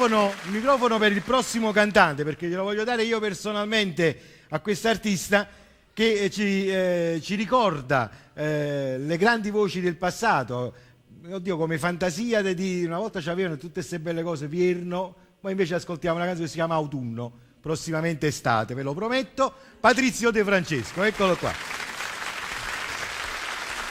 Il microfono per il prossimo cantante, perché glielo voglio dare io personalmente a quest'artista che ci ricorda le grandi voci del passato. Oddio, come fantasia di una volta c'avevano tutte queste belle cose, Vierno, ma invece ascoltiamo una canzone che si chiama Autunno, prossimamente estate, ve lo prometto. Patrizio De Francesco, eccolo qua.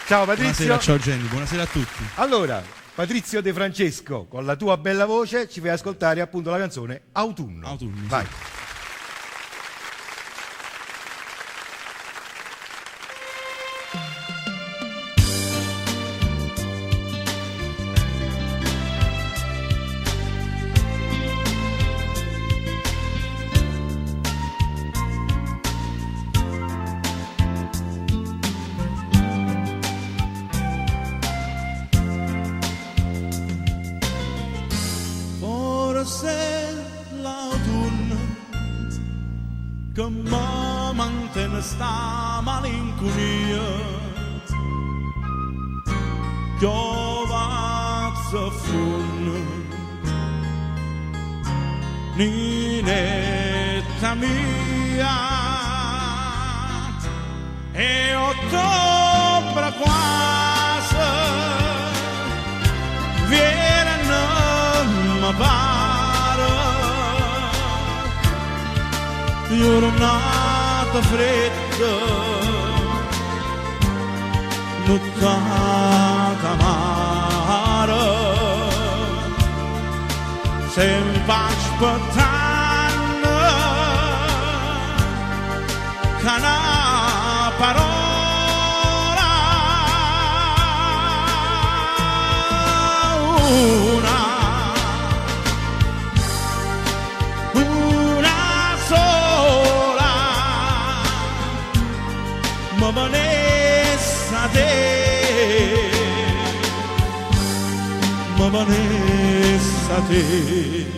Ciao Patrizio. Buonasera, ciao Genny, buonasera a tutti. Allora, Patrizio De Francesco, con la tua bella voce ci fai ascoltare appunto la canzone Autunno. Autunno, Vai. Sì. Forse l'autunno che mi mantiene sta malinconia, piova zaffunno, Ninetta mia, e ottobre quasi viene non mi pare, giornata fredda, nottata amara, sempre aspettando che una parola, una sola, ma Vanessa te, ma Vanessa te.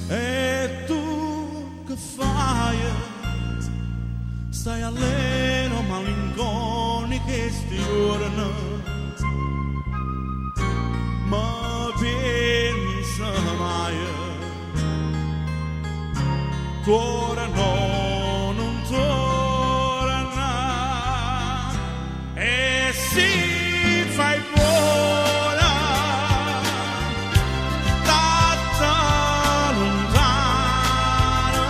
E tu che fai? Stai alleno malinconica che sti giorni, ma pensa mai, torna non torna, e si fai buona, tanta lontana,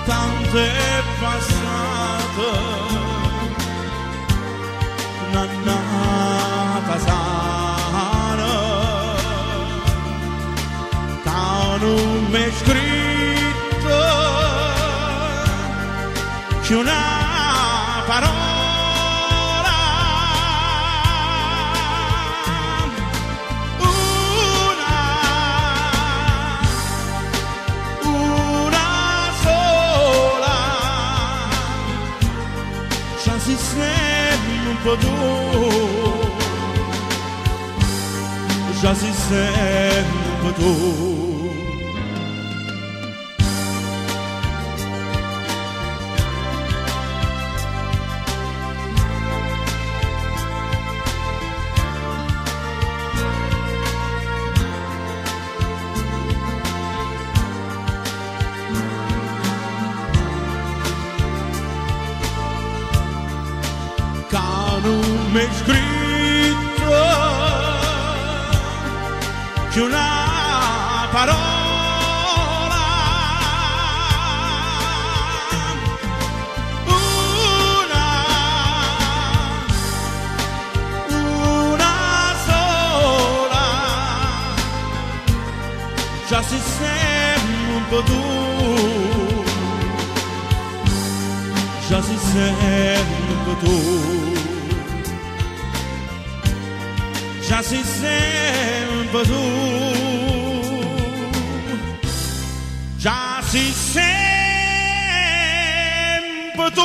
tanto è passata, un'annata sana, che non m'è scritto che una parola, una sola, già si sempre tu, già si sempre tu. Non m'è scritto che una parola, una sola, già si sempre tu, già si sempre tu. Già sei sempre tu, già sei sempre tu.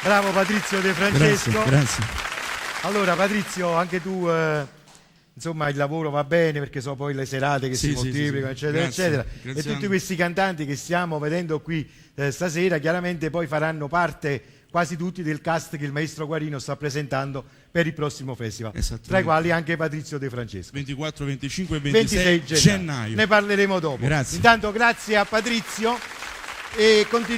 Bravo Patrizio De Francesco. Grazie, grazie. Allora Patrizio, anche tu, eh, insomma, il lavoro va bene perché so poi le serate che Sì, si sì, sì, moltiplicano, sì. eccetera, Grazie, eccetera. grazie E tutti anche. questi cantanti che stiamo vedendo qui eh, stasera, chiaramente poi faranno parte quasi tutti del cast che il maestro Guarino sta presentando per il prossimo festival, Esattamente. tra i quali anche Patrizio De Francesco. 24, 25 e 26, 26 gennaio. gennaio. Ne parleremo dopo. Grazie. Intanto grazie a Patrizio e continuiamo.